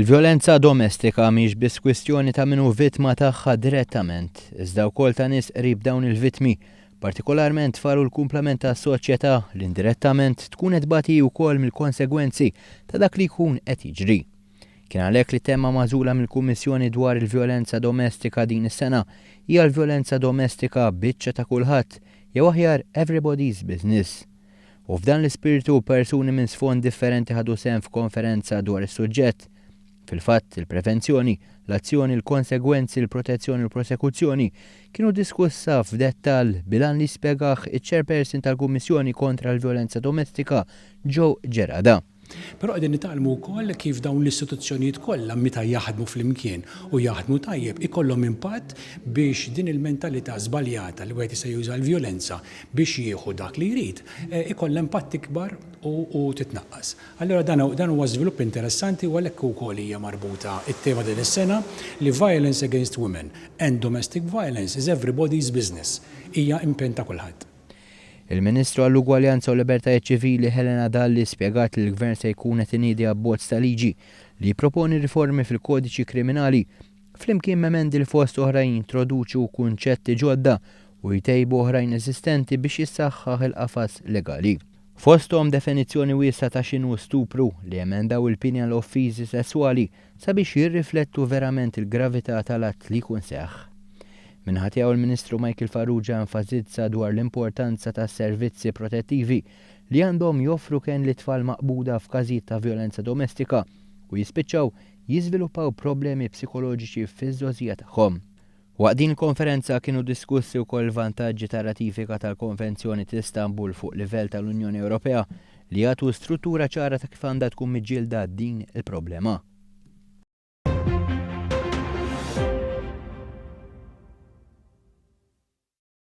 Il-vjolenza domestika mhix biss kwistjoni ta' min hu vittma tagħha direttament, iżda wkoll ta' nies qrib dawn il-vittmi, partikolarment tfal u l-kumplament tas-soċjetà li indirettament tkun qed tbati hi wkoll mill-konsegwenzi ta' dak li jkun qed jiġri. Kien għalhekk li t-tema magħżula mill-Kummissjoni dwar il-Vjolenza Domestika din is-sena hija l-vjolenza domestika biċċa ta' kulħadd jew aħjar everybody's business. U f'dan l-ispirtu persuni minn sfond differenti ħadu sehem f'konferenza dwar is-suġġett. Fil-fatt, il-prevenzjoni, l-azzjoni, il-konsegwenzi, il-protezzjoni u l-prosekuzzjoni kienu diskussa f'dettall bil-għan li jispjegah iċ-Chairperson tal-Kummissjoni kontra l-Vjolenza Domestika, Joe Gerada. Però qegħdin nitgħallmu wkoll kif dawn l-istituzzjonijiet kollha meta jaħdmu flimkien u jaħdmu tajjeb ikollhom impatt biex din il-mentalità żbaljata li wieħed jista' juża l-vjolenza biex jieħu dak li jrid ikollha impatt ikbar u titnaqqas. Allura dan dan huwa żvilupp interessanti u għalhekk ukoll hija marbuta t-tema din is-sena li violence against women and domestic violence is everybody's business. Hija impenn ta' kulħadd. Il-Ministru għall-Ugwaljanza u Libertajiet Ċivili Helena Dalli spjegat li l-Gvern se jkun qed iniedi abbozz ta' liġi li jipproponi riformi fil-kodiċi kriminali flimkien m'emendi li fost oħrajn jintroduċu kunċetti ġodda u jtejbu oħrajn eżistenti biex jissaħħaħ il-qafas legali. Fosthom definizzjoni wiesgħa ta' x'inhu stupru li jemendaw il-pieni għal offiżi sesswali sabiex jirriflettu verament il-gravità tal-att li jkun seħħ. Min-naħa tiegħu l-Ministru Michael Farrugia enfasizza dwar l-importanza tas-servizzi protettivi li għandhom joffru kenn lit-tfal maqbuda f'każijiet ta' vjolenza domestika u jispiċċaw jiżviluppaw problemi psikoloġiċi fiż-żgħożija tagħhom. Waqt din il-konferenza kienu diskussi wkoll il-vantaġġi tar-ratifika tal-Konvenzjoni t'Istanbul fuq livell tal-Unjoni Ewropea li jagħtu struttura ċara ta' kif għandha tkun miġġielda din il-problema.